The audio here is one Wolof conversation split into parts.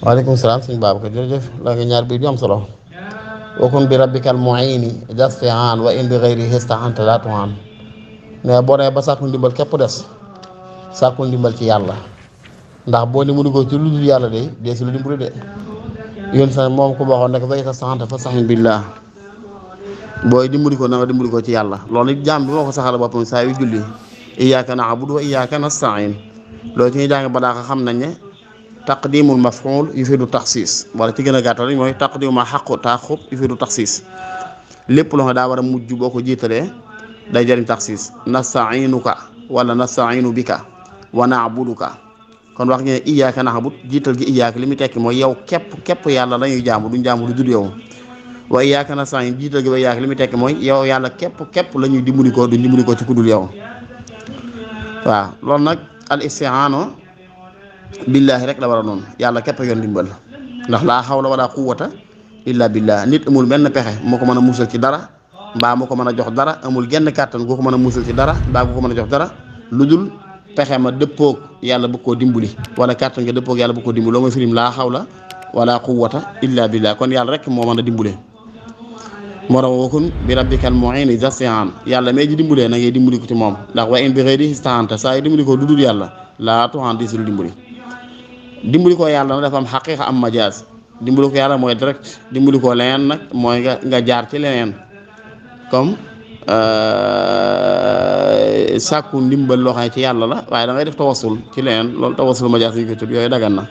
waaleykum salaam sëñ Babacar jërëjëf la nga ñaar bii du am solo wakun bi rabbikal mu'ini jastihan wa in bi ghayri istahanta la tuhan mais boo nee ba sàkku ndimbal képp des sàkku ndimbal ci yàlla ndax boo dimbali ko ci lu dul yàlla de dee si lu dimbali de yoon sa moom ku waxoon nekk fa istahanta fasta'in billah booy dimbali ko na nga dimbali ko ci yàlla loolu it jaam bi moo ko saxal boppam saa yu julli iyyaka na'budu wa iyyaka nasta'in loolu ci ñuy jàng ba daa xam nañ ne taqdimul maf'ul yufidu taxsiis wala ci gën a gàttal rek mooy taqdimu ma xaqu taaxub yufidu taxsiis lépp loo xam daa war a mujj boo ko jiitalee day jëriñ taxsiis nasta'inuka wala nasta'inu bika wa na'buduka kon wax ngeen iyyaka na'budu jiital gi iyyaka li muy tekki mooy yow képp yàlla la ñuy jaamu duñ jaamu lu dul yow wa iyyaka nasta'in jiital gi wa iyyaka li muy tekki mooy yow yàlla képp la ñuy dimbali ko duñ dimbali ko ci ku dul yow waaw loolu nag al isti'aano billaahi rek la war a noonu yàlla képp yoon dimbal ndax laa hawla wala quwwata illa billah nit amul benn pexe moo ko mën a musal ci dara mbaa moo ko mën a jox dara amul genn kàttan goo ko mën a musal ci dara mbaa goo ko mën a jox dara lu dul pexe ma dëppoog yàlla bëgg koo dimbali wala kàttan nga dëppoog yàlla bëgg koo dimbali loo mooy firim laa hawla wala quwwata illa billah kon yàlla rek moo mën a dimbale moo tax wakun bi rabbikal mu'ini jastihan yàlla may ji dimbalee na ngay dimbali ko ci moom ndax wa in bi ghayri istahanta saa yu dimbali ko lu dul yàlla laa tuhan di si lu dimbali ko yàlla nag dafa am xaqiiqa am majaaz dimbali ko yàlla mooy direct dimbali ko leneen nag mooy nga jaar ci leneen comme sàkku ndimbal loo xam ne ci yàlla la waaye da ngay def tawassul ci leneen loolu tawassul majaaz ñu ko tudd yooyu dagan na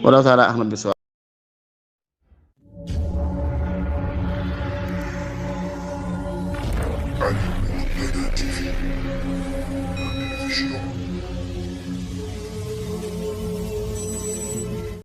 wala taala ahmad bis